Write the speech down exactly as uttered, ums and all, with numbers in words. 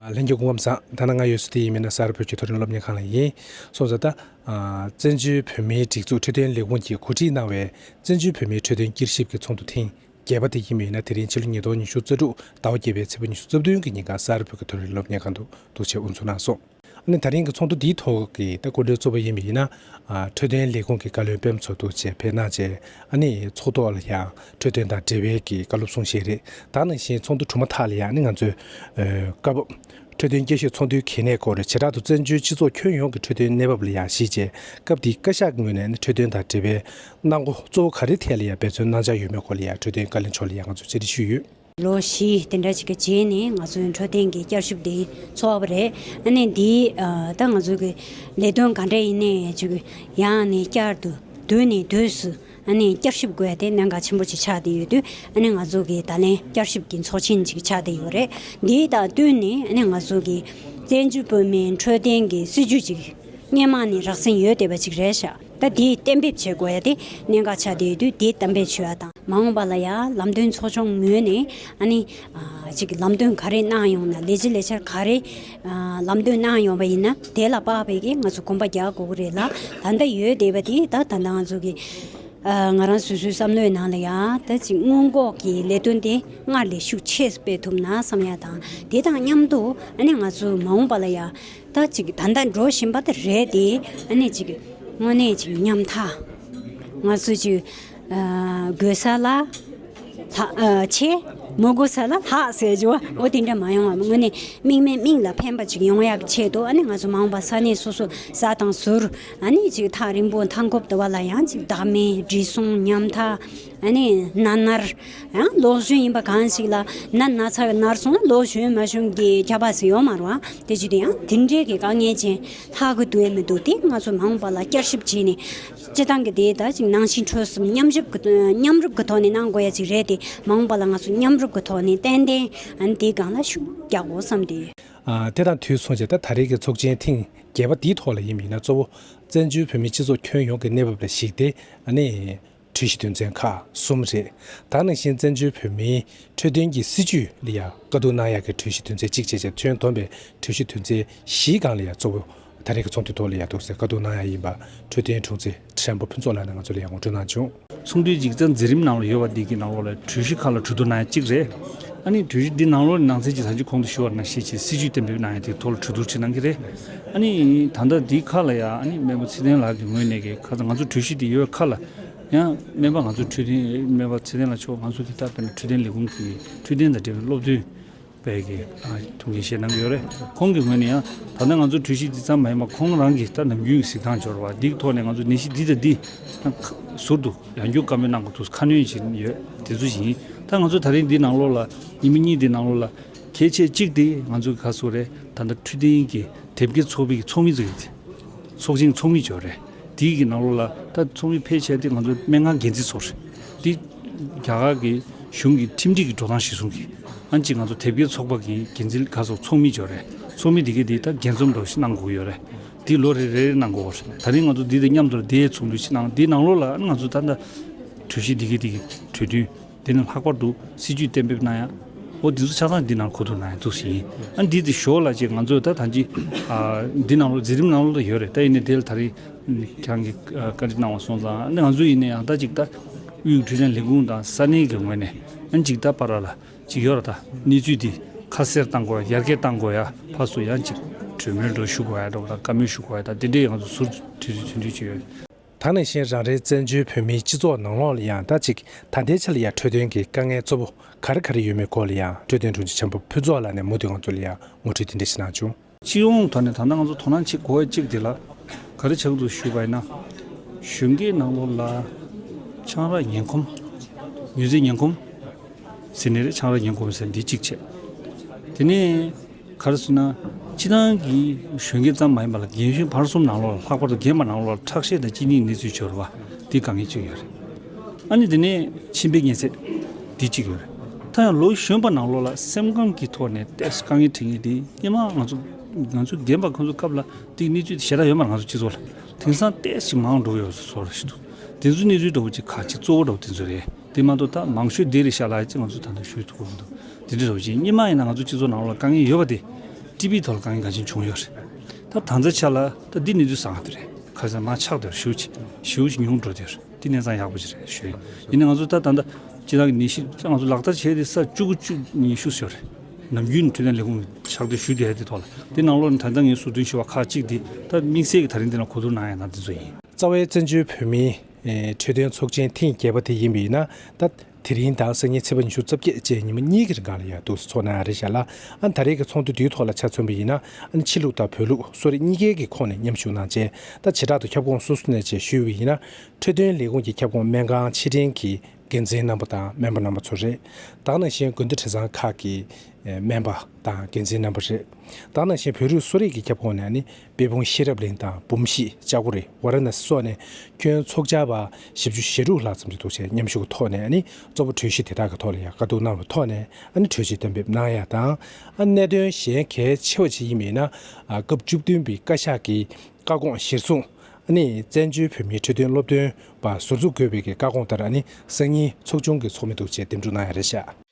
ལྷན་རྒྱས་སྐུ་ཁམས་བཟང་། ད་ནངས་ང་ཡོད་ས་དེ་ཡིན་མིན་ན་གསར་བོད་ཀྱི་མཐོ་རིམ་སློབ་གཉེར་ཁང་ལ་ཡིན། སོང་ཙང་ད་བཙན་བྱོལ་བོད་མིའི་སྒྲིག་འཛུགས་འཕྲོད་བསྟེན་ལས་ཁུངས་ཀྱིས་གོ་སྒྲིག་གནང་བའི་བཙན་བྱོལ་བོད་མིའི་འཕྲོད་བསྟེན་བསྐྱར་ཞིབ་ཀྱི་ཚོགས་འདུ་ཐེངས་བརྒྱད་པ་དེ་ཡིན་མིན་ན། དེ་རིང་ཕྱི་ལོ་ཉིས་སྟོང་ཉི་ཤུ་རྩ་དྲུག་ཟླ་བ་བརྒྱད་པའི་ཚེས་པ་ཉི་ཤུ་རྩ་བདུན་གྱི་ཉིན་ཀ་གསར་བོད་ཀྱི་མཐོ་རིམ་སློབ་གཉེར་ཁང་དུ་འདུག་ཆེད་དབུ་འཛུགས་གནང་སོང་། ཨ་ནི་ད་རིང་གི་ཚོགས་འདུ་འདིའི་ཐོག་གི་ད་སྐུ་མགྲོན་གཙོ་བོ་ཡིན་པ་ཡིན་ན། ཨ་འཕྲོད་བསྟེན་ལས་ཁུངས་ཀྱི་བཀའ་བློན་པད་མ་མཚོ་འདུག་ཆེད་ཕེབས་གནང་བྱས། ཨ་ནི་ཚོགས་ཐོག་ལ་ཡང་འཕྲོད་བསྟེན་དང་འབྲེལ་བའི་གི་བཀའ་སློབ་གསུང་བཤད་རེད། ད་ནང་བཞིན་ཚོགས་འདུ་གྲུབ་མ་ཐག་ལ་ཡང་ཨ་ནི་ང་ཚོས་ཨ་སྐབས་བབ་འཕྲོད་བསྟེན་བསྐྱར་ཞིབ་ཚོགས་འདུའི་གལ་གནད་སྐོར། བྱེ་བྲག་ཏུ་བཙན་བྱོལ་སྤྱི་ཚོགས་ཁྱོན་ཡོངས་ཀྱི་འཕྲོད་བསྟེན་གནས་བབ་ལ་ཡང་གཞིགས་བྱས། སྐབས་དེའི་བཀའ་ཤག་གི་ངོས་ནས་ཨ་ནི་འཕྲོད་བསྟེན་དང་འབྲེལ་བའི་གནང་སྒོ་གཙོ་བོ་ག་རེ་ཐད་ལ་ཡང་འབད་བརྩོན་གནང་འཆར་ཡོད་མེད་སྐོར་ལ་ཡང་འཕྲོད་བསྟེན་བཀའ་བློན་མཆོག་ལ་ཡང་ང་ཚོས་བཅར་འདྲི་ཞུས་ཡོད། ལོ་བཞི་དེ་འདྲ་ཅིག་གི་རྗེས་ནས་ང་ཚོའི་འཕྲོད་བསྟེན་གྱི་བསྐྱར་ཞིབ་དེ་ཚོགས་པ་རེད། ཨ་ནི་འདིའི་ཨ་ད་ང་ཚོ་གི་ལས་དོན་ག་འདྲ་ཡིན་ནའི་ཅིག་ཡང་ནས་བསྐྱར་དུ་དུས་ནས་དུས་སུ་ཨ་ནི་བསྐྱར་ཞིབ་དགོས་ཡ་དེ་གནད་འགག་ཆེན་པོ་ཅིག་ཆགས་བསྡད་ཡོད་དུས། ཨ་ནི་ང་ཚོ་གི་ད་ལན་བསྐྱར་ཞིབ་ཀྱི་ཚོགས་ཆེན་ཅིག་ཆགས་བསྡད་ཡོད་རེད། འདི་དང་བསྟུན་ནས་ཨ་ནི་ང་ཚོ་གི་བཙན་བྱོལ་བོད་མིའི་འཕྲོད་བསྟེན་གྱི་སྲིད་ཇུས་ཅིག་སྔོན་མ་ནས་རག་ཟིན་ཡོད་བསྡད་པ་ཅིག་རེད་ཤག་ད་དེ་གཏན་འབེབས་བྱེད་དགོས་ཡ་དེ་གནད་འགག་ཆགས་བསྡད་ཡོད་དུས། དེ་གཏན་འབེབས་བྱེད་ཡ་དང་། མ་འོངས་པ་ལ་ཡང་ལམ་སྟོན་ཚོགས་ཆུང་ངོས་ནས་ཨ་ནི་ཨ་ཅིག་ལམ་སྟོན་ག་རེ་གནང་ཡོང་ན། ལས་བྱེད་ལས་འཆར་ག་རེ་ཨ་ལམ་སྟོན་གནང་ཡོང་བ་ཡིན་ན། དེ་ལ་དཔག་པའི་གི་ང་ཚོ་གོམ་པ་རྒྱག་དགོས་ཀྱི་རེད་ལ། ད་ལྟ་ཡོད་བསྡད་པ་དེ་ད་ད་ལྟ་ང་ཚོ་གི་ཨ་ང་རང་སོ་སོའི་བསམ་བློའི་ནང་ལ་ཡང་ད་ཅིག་སྔོན་འགོག་གི་ལས་དོན་དེ་སྔར་ལས་ཤུགས་ཆེ་སྤེལ་ཐུབ་ན་བསམ་ཡ་དང་། དེ་དང་མཉམ་དུ་ཨ་ནི་ང་ཚོ་མ་འོངས་པ་ལ་ཡང་ད་ཅིག་ད་ལྟ་འགྲོ་བཞིན་པ་དེ་རེད་དེ། ཨ་ནི་ཅིག་དངོས་གནས་ཅིག་ཉམ་ཐག་ང་ཚོ་ཅིག་ཨ་དགོས་ས་ལ་ལྷག་ཨ་ཆེ། མི་དགོས་ས་ལ་ལྷག་ཟེར་རྒྱུ་བ། འོ་དེ་འདྲ་མ་ཡོང་བ། དངོས་གནས་མིག་སྨན་མིག་ལ་ཕན་པ་ཅིག་ཡོང་ཡག་གི་ཆེད་དུ། ཨ་ནི་ང་ཚོ་མ་འོངས་པ་ས་གནས་སོ་སོ་ཟ་དང་ཟུར། ཨ་ནི་ཅིག་ཐག་རིང་པོ་མཐའ་འཁོབ་དུ་བ་ལ་ཡང་ཅིག་བདག་མེད་འབྲི་སོང་ཉམ་ཐག་ཨ་ནི་ན་ན་ར། ཡང་ལོ་གཞོན་ཡིན་པ་གང་ཞིག་ལ་ན་ན་ཚ་གི་ན་ར་སོང་ན་ལོ་གཞོན་མ་གཞོན་གྱི་ཁྱད་པར་ཞིག་ཡོད་མ་རེད་བ། དེ་བྱེད་དུས་ཡང་དེ་འདྲའི་གི་དཀའ་ངལ་ཅན་ལྷག་གི་འདུག་ཨེ་མི་འདུག་དེ་ང་ཚོ་མ་འོངས་པ་ལ་བསྐྱར་ཞིབ་བྱས་ནས། སྤྱི་བཏང་གི་དེ་ད་ཅིག་ནང་བཞིན་འཕྲོད་གསུམ་མཉམ་རུབ་ཀྱི་མཉམ་རུབ་ཀྱི་ཐོག་ནས་གནང་དགོས་ཡ་ཅིག་རེད་དེ། མ་འོངས་པ་ལ་ང་ཚོ་མཉམ་རུབ་ཀྱི་ཐོག་ནས་ཏན་ཏན་ཨ་ནི་དེའི་སྒང་ལ་ཤུགས་རྒྱག་དགོས་བསམ་སྟེ། ཨ་དེ་དང་དུས་མཚུངས་བྱས་ད་ད་རེས་ཀྱི་ཚོགས་ཆེན་ཐེངས་བརྒྱད་པ་འདིའི་ཐོག་ལ་ཡིན་མིན་ན། གཙོ་བོ་བཙན་བྱོལ་བོད་མིའི་སྤྱི་ཚོགས་ཁྱོན་ཡོངས་ཀྱི་གནས་བབ་ལ་གཞིགས་ཏེ། ཨ་ནི་གྲོས་གཞི་དོན་ཚན་ཁག་གསུམ་རེད། ད་ནང་བཞིན་བཙན་བྱོལ་བོད་མིའི་འཕྲོད་བསྟེན་གྱི་སྲིད་ཇུས་ལ་ཡང་བཀའ་བསྡུར་གནང་ཡག་གི་གྲོས་གཞི་དོན་ཚན་གཅིག་བྱས་བྱས། ཁྱོན་བསྡོམས་པའི་གྲོས་གཞི་དོན་ཚན་བཞིའི་སྒང་ལ་ཡང་གཙོ་བོ་ད་རེས་ཀྱི་ཚོགས་འདུའི་ཐོག་ལ་ཡང་འདུག་སེ་བཀའ་བསྡུར་གནང་ཡག་ཡིན་པ། འཕྲོད་བསྟེན་དྲུང་ཆེ་ཁྲེན་པོ་ཕུན་ཚོགས་ལགས་ནས་ང་ཚོ་ལ་ཡང་ངོ་སྤྲོད་གནང་བྱུང་། ཚོགས་འདུའི་ཅིག་ད་མཛད་རིམ་ནང་ལ་ཡོད་པ་འདི་གི་ནང་ལོགས་ལ་གྲོས་གཞི་ཁག་ལ་གྲོས་བསྡུར་གནང་ཡག་གཅིག་རེད། ཨ་ནི་གྲོས་གཞི་འདི་ནང་ལོགས་ནས་ནང་གསེས་ཀྱི་ད་ཅི་གོང་དུ་ཞུས་པ་ནང་བཞིན་གྱི་སྲིད་ཇུས་གཏན་འབེབས་གནང་ཡག་དེའི་ཐོག་ལ་གྲོས་བསྡུར་ཅིག་གནང་གི་རེད། ཨ་ནི་ད་ལྟ་འདི་ཁག་ལ་ཡང་ཨ་ནི་སྨན་པ་ཚེ་བརྟན་ལགས་ཀྱི་ངོས་ནས་ཀྱི་ཁ་སང་ང་ཚོ་གྲོས་གཞི་འདི་ཡོད་ཁག་ལ་ཡང་སྨན་པ་ང་ཚོ་འཕྲོད་བསྟེན་སྨན་པ་ཚེ་བརྟན་ལགས་མཆོག་ང་ཚོ་གི་ད་དཔེར་ན་འཕྲོད་བསྟེན་ལས་ཁུངས་ཀྱི་འཕྲོད་བསྟེན་དང་འབྲེལ་བའི་སློབ་སྟོན་པའི་གི་ཨ་ཐུགས་འགན་བཞེས་གནང་གི་ཡོད་རེད། ཁོང་གི་ངོས་ནས་ཡང་ད་ལྟ་ང་ཚོ་གྲོས་གཞི་འདི་ཙམ་མ་ཡིན་པ་ཁོང་རང་གི་ད་ནམ་རྒྱུན་གྱི་གཟིགས་སྟངས་འབྱོར་བ་འདིའི་ཐོག་ནས་ང་ཚོ་ནད་གཞི་འདི་དང་འདི་ཟུར་དུ་ཡང་བསྐྱར་བཀའ་མོལ་གནང་དགོས་འདུག་ཁ་སྣོན་བྱེད་ཡོད། དེ་ཚོ་ཞིག་ཡིན། ད་ང་ཚོ་ད་རིང་འདི་ནང་ལོགས་ལ་ཉིན་མོ་གཉིས་འདི་ནང་ལོགས་ལ་གལ་ཆེ་གཅིག་དེ་ང་ཚོ་ག་ཟེར་རེད། ད་ལྟ་འཕྲོད་བསྟེན་གྱི་དེབ་སྐྱེལ་ཚོགས་པའི་ཚོགས་མི་ཚོ་ཡིན། ཚོགས་ཆེན་ཚོགས་མི་འབྱོར་རེད། དེའི་གི་ནང་ལོགས་ལ་ད་ཚོགས་མི་ཕལ་ཆེར་དེ་ང་ཚོ་སྨན་ཁང་འགན་འཛིན་ཚོ་རེད། དེ་རྒྱ་གར་གྱི་གཞུང་གི་ཁྲིམས་སྒྲིག་གི་འགྲོ་སྟངས་གཞིར་བཟུང་གིས་ཨ་ནི་ཅིག་ང་ཚོ་དེབ་སྐྱེལ་ཚོགས་པ་གི་འགན་འཛིན་ག་ཟེར་ཚོགས་མི་འབྱོར་རེད། ཚོགས་མི་དེ་གས་དེ་ད་འགན་འཛོམས་འདྲ་བོ་ཞིག་གནང་དགོས་ཀྱི་ཡོད་རེད། དེ་ལོ་རེ་རེ་རེ་གནང་དགོས་པ་རེད། ད་རིང་ང་ཚོ་འདི་དང་མཉམ་དུ་དེའི་ཚོགས་འདུ་ཞིག་གནང་། དེའི་ནང་ལོགས་ལ་ཨ་ནི་ང་ཚོ་ད་ལྟ་གྲོས་གཞི་འདི་གས་དེ་གི་གྲོས་མཐུན། དེ་ནི་ལྷག་པར་དུ་སྲིད་ཇུས་གཏན་འབེབས་གནང་ཡ། འོ་འདི་ཚོ་ཆ་ཚང་འདི་ནང་གོ་བསྡུར་གནང་ཡ་འདུག་ཟིན། ཨ་འདི་དེ་ཞོར་ལ་ཅིག་ང་ཚོས་ད་ད་ཅི་ཨ་འདི་ནང་ལོགས་མཛད་རིམ་ནང་ལོགས་ལ་ཡོད་རེད། ད་ཡིན་ནའི་དེ་ལ་ད་རེས་ཁྱེད་རང་གིས་ཨ་བཀའ་འདྲི་གནང་བ་སོང་ཙང་། ཨ་ནི་ང་ཚོ་ཡིན་ནའི་ཡང་ད་ཅིག་ད་དབུས་འཕྲོད་བསྟེན་ལས་ཁུངས་དང་ས་གནས་ཀྱི་ངོས་ནས་ཨ་ནི་ཅིག་ད་བར་ལ་ཅིག་ཡོད་རེད། ད་གནས་ཚུལ་འདི་ཁ་གསལ་གཏང་དགོས་ཡ། ཡར་རྒྱས་གཏང་དགོས་ཡ། ཕར་ཚུར་ཡང་ཅིག་གྲོས་མོལ་འདྲ་ཞུ་དགོས་ཡ་འདྲ་བོ་དང་། བཀའ་མོལ་ཞུ་དགོས་ཡ་དང་། དེ་འདྲའི་ང་ཚོ་ཟུར་དུས་ཚོད་དུས་ཚོད་ཅིག་ཡོད། ད་ནང་བཞིན་རང་རེའི་བཙན་བྱོལ་བོད་མིའི་སྤྱི་ཚོགས་ནང་ལོགས་ལ་ཡང་ད་ཅིག་ད་ལྟའི་ཆ་ལ་ཡང་འཕྲོད་བསྟེན་གྱི་དཀའ་ངལ་གཙོ་བོ་ག་རེ་ག་རེ་ཡོད་མེད་སྐོར་ལ་ཡང་འཕྲོད་བསྟེན་དྲུང་ཆེ་ཁྲེན་པོ་ཕུན་ཚོགས་ལགས་ནས་མུ་མཐུད་ང་ཚོ་ལ་ཡང་ངོ་སྤྲོད་དེ་འདྲ་ཞིག་གནང་བྱུང་། སྤྱི་ཡོངས་ཐོག་ནས་ད་ལྟ་ང་ཚོ་དོ་སྣང་བྱེད་དགོས་པ་གཅིག་དེ་ལ་ག་རེ་ཆགས་འདུག་ཞུས་པ་ཡིན་ན། གཞོན་སྐྱེས་ནང་ལོགས་ལ་ཆང་རག་ངན་གོམས། ཉོ་རྫས་ངན་གོམས་ཟེར་ནི་རེད། ཆང་རག་ངན་གོམས་ཟེར་འདི་གཅིག་བྱས། དེ་ནས་ག་རེ་ཟེར་ན། སྤྱི་བཏང་གི་གཞོན་སྐྱེས་ཙམ་མ་ཡིན་པ་ལ་རྒན་གཞོན་བར་གསུམ་ནང་ལོགས་ལ། ལྷག་པར་དུ་རྒན་པ་ནང་ལོགས་ལ་ཁྲག་ཤེད་དང་གཅིན་སྙི་གནས་ཚུལ་འབྱོར་བ་འདི་དཀའ་ངལ་ཅིག་ཡོད་རེད། ཨ་ནི་དེ་ནས་མཆིན་པའི་གཉན་ཚད་འདི་གཅིག་ཡོད་རེད། ད་ཡང་ལོ་གཞོན་པ་ནང་ལོགས་ལ་སེམས་ཁམས་ཀྱི་ཐོག་ནས་ཏོག་ཙམ་དཀའ་ངལ་འཕྲད་མཁན་འདི་སྔོན་མ་ང་ཚོ་ང་ཚོ་རྒན་པ་ཁོང་ཚོ་སྐབས་ལ་འདི་གནས་ཚུལ་དེ་ཞེ་དྲག་ཡོད་མ་རེད། ང་ཚོ་སྤྱི་ཚོགས་ལ་དེང་སང་ཏོག་ཙམ་མང་འགྲོ་ཡོད་བཟོ་འདྲ་ཞིག་འདུག་དེ་ཚོ་གནས་ཚུལ་འདྲ་བོ་ཅིག་ཁག་ཅིག་གཙོ་བོ་འདྲ་བོ་དེ་ཚོ་རེད། དེ་མ་གཏོགས་ད་མང་ཤོས་འདི་རེད་ཤག་ལབ་ཡ་ཅིག་ང་ཚོ་ད་ལྟ་ཞུ་ཐུབ་ཀྱི་མི་འདུག་དེ་འདྲ་འདྲ་བོ་ཅིག་སྔོན་མ་ཡིན་ན་ང་ཚོ་སྤྱི་ཚོགས་ནང་ལོགས་ལ་དཀའ་ངལ་ཡོད་པ་དེ་ ཊི་བི་ཐོག་ལ་དཀའ་ངལ་གང་ཅི་བྱུང་ཡོད་རེད། ད་ད་ལྟ་ཆ་ལ་ད་འདི་གནས་ཚུལ་བཟང་བ་དེ་རེད། ཁ་སང་མར་ཆག་དེར་ཞེ་པོ་ཅིག་ཞེ་པོ་ཅིག་ཉུང་འགྲོ་དེར་འདི་གནས་སྟངས་ཡག་པོ་ཅིག་རེད་ཞུ་ཡིན། ཡིན་ནའི་ང་ཚོ་ད་ད་ལྟ་སྤྱི་བཏང་གི་ནད་གཞི་ང་ཚོ་ལག་བསྟར་བྱས་ཏེ་ས་བཅུ་དགུ་བཅུ་ཉི་ཤུ་ཞིག་ཡོད་རེད། ནམ་རྒྱུན་འཕྲོད་བསྟེན་ལས་ཁུངས་ཕྱག་སྡོད་ཞུ་བསྡད་དེ་ཐོག་ལ་དེ་ནང་ལོགས་ནས་ད་ལྟ་ངས་ཟུར་འདོན་ཞུ་བ་ཁག་ཅིག་འདི་ད་དམིགས་བསལ་གྱི་ད་རིང་འདི་ལ་གོ་བསྡུར་གནང་ཡ་ན་འདི་ཚོ་ཡིན། རྩ་བའི་བཙན་བྱོལ་བོད་མིའི་ཨེ་འཕྲོད་བསྟེན་ཚོགས་ཆེན་ཐེངས་བརྒྱད་པ་དེ་ཡིན་པ་ཡིན་ན། ད་དེ་རིང་དང་སང་ཉིན་ཚེས་པ་ཉི་ཤུ་རྩ་བརྒྱད་བཅས་ཉི་མ་གཉིས་ཀྱི་རིང་ག་ལ་ཡ་འདུག་སེ་ཚོགས་གནང་ཡ་རེད་ཤག་ལ། ཨ་ད་རེས་ཀྱི་ཚོགས་འདུ་འདིའི་ཐོག་ལ་ཆ་མཚོན་པ་ཡིན་ན། ཨ་ནི་ཕྱི་ལུགས་དང་བོད་ལུགས་གསོ་རིག་གཉིས་ཀའི་གི་ཁོངས་ནས་མཉམ་ཞུགས་གནང་བྱས། ད་བྱེ་བྲག་ཏུ་ཁྱབ་ཁོངས་སོ་སོ་ནས་བཅས་ཞུས་པ་ཡིན་ན། འཕྲོད་བསྟེན་ལས་ཁུངས་ཀྱི་ཁྱབ་ཁོངས་སྨན་ཁང་ཕྱི་འབྲེལ་གྱི་འགན་འཛིན་རྣམ་པ་དང་སྨན་པ་རྣམ་པ་ཚོ་རེད། ད་ག་ནང་བཞིན་དགོན་སྡེ་གྲྭ་ཚང་ཁག་གི་སྨན་པ་དང་འགན་འཛིན་རྣམ་པ་རེད། ད་ག་ནང་བཞིན་བོད་རིགས་གསོ་རིག་གི་ཁྱབ་ཁོངས་ནས་ནི་དཔལ་སྤུངས་ཤེས་རབ་གླིང་དང་འབུམ་གཞིས་ལྕགས་པོ་རི་ཝཱ་ར་ཎ་སི་སོགས་ནས་ཁྱོན་ཚོགས་བཅར་བ་བཞི་བཅུ་ཞེ་དྲུག་ལྷག་ཙམ་ཞིག་འདུག་བྱས་མཉམ་ཞུགས་ཀྱི་ཐོག་ནས་ནི་གཙོ་བོ་གྲོས་གཞི་དེ་དག་གི་ཐོག་ལ་ཡང་བཀའ་བསྡུར་གནང་བའི་ཐོག་ནས་ཨ་ནི་གྲོས་ཆོད་གཏན་འབེབས་གནང་ཡ་དང་། ཨ་གནད་དོན་གཞན་གལ་ཆེ་བ་ཅིག་ཡིན་པ་ཡིན་ན། ཨ་སྐབས་བཅུ་བདུན་པའི་བཀའ་ཤག་གི་བཀའ་དགོངས་གཞིར་བཟུང་། ཨ་ནི་བཙན་བྱོལ་བོད་མིའི་འཕྲོད་བསྟེན་སློབ་སྟོན་པ་ཟུར་འཛུགས་དགོས་པའི་གི་བཀའ་དགོངས་ལྟར་ཨ་ནི་སང་ཉིན་ཚོགས་ཆུང་གི་ཚོགས་མི་འདུག་བྱས་འདེམས་སྒྲུག་གནང་ཡ་རེད་ཤག